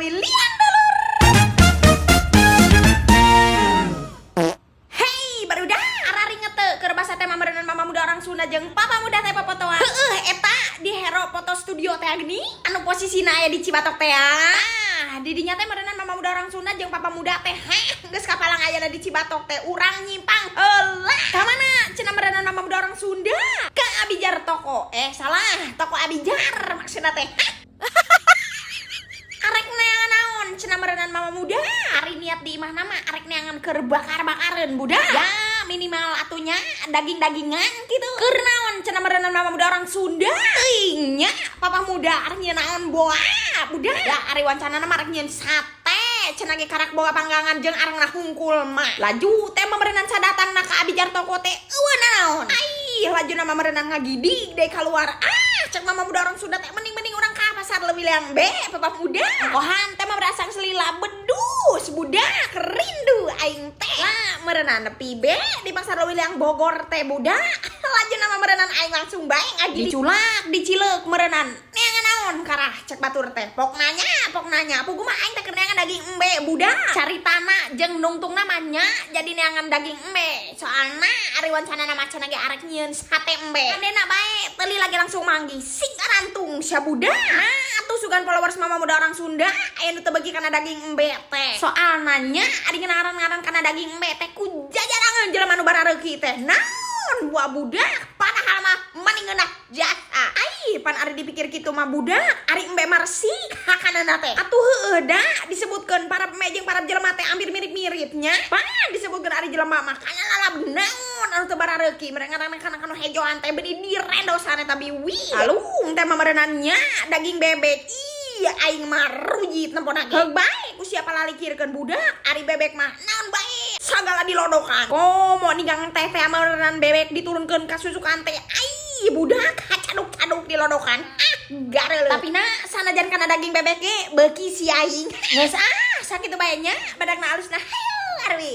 Leuwiliang, dulur. Hey, barudak, araringet teu keur basa teh meureunan mama muda orang Sunda jeung papa muda teh popotoan? Heueuh, eta di Hero Foto Studio teh gini anu posisina aya di Cibatok teh. Ah, di dinya teh meureunan mama muda orang Sunda jeung papa muda teh, heh, geus kapalang ayana di Cibatok teh. Urang nyimpang heula. Ka mana cenah meureunan mama muda orang Sunda? Ke Abijar toko. Eh, salah, toko Abijar maksudna teh. Arek neangan naon cenah meureunan mama muda? Ari niat di imah mah arek neangan keur bakar-bakareun, budak. Ya minimal atuh nya daging-dagingan gitu. Keur naon cenah meureunan mama muda orang Sunda? Teuing nya, papa muda arek nyieun naon boa, budak. Ya ari wancana mah arek nyieun sate cenah ge, karak boga panggangan jeung arangna hungkul mah. Laju teh meureunan sadatangna ka Abijar toko teh euweuh naon. Ai, laju nama meureunan ngagidig deui keluar. Ah, cek mama muda orang Sunda teh, mending-mending urang ka pasar Leuwiliang be, papa muda. Kohan teh mah berasang selila bedus, budak, rindu aing teh lah meureunan nepi be di pasar Leuwiliang Bogor teh, budak. Laju nama meureunan aing langsung bae ngagidi, diculak dicileuk meureunan neangan naon karah cek batur teh. Pok nanya, pok nanya, puguh mah aing teh keur neangan daging embe, budak. Caritana jeung nungtungna mah nya jadi neangan daging embe, soalna ari wancana mah cenah ge arek nyieun sate embe. Andena bae teli lagi langsung manggih sing rantung sia, budak. Nah, atuh sugan followers mama muda orang Sunda aya nu teu beuki kana daging embe teh? Soalna nya ari ngaran-ngaran kana daging embe teh ku jajarangan jelema nu barareuki teh naon buah, budak, padahal mah mending ngeunah jasa. Ai, pan ari dipikir kitu mah, budak, ari embe mah resik hakanana teh atuh. Heueuh da disebutkeun para embe jeung para jelema teh hampir mirip-miripnya. Pan disebutkeun ari jelema mah kana lalab naon anu teu barareuki mereka ngaranna kana kanu hejoan teh beuni direndosan eta biwi. Alung teh mah nya daging bebek. Iya, aing mah rujit nempona ge. Heug bae ku siapa lalikirkeun, budak, ari bebek mah naon bae sagala dilodokan. Komo ninggang teh teh meureunan bebek diturunkeun ka susukan teh. Ai, budak, caduk-caduk dilodokan. Ah, gareuleuh. Tapi na sanajan kana daging bebek ge beuki si aing. Geus ah, sakitu bae nya, badakna alusna. Hayu arwi.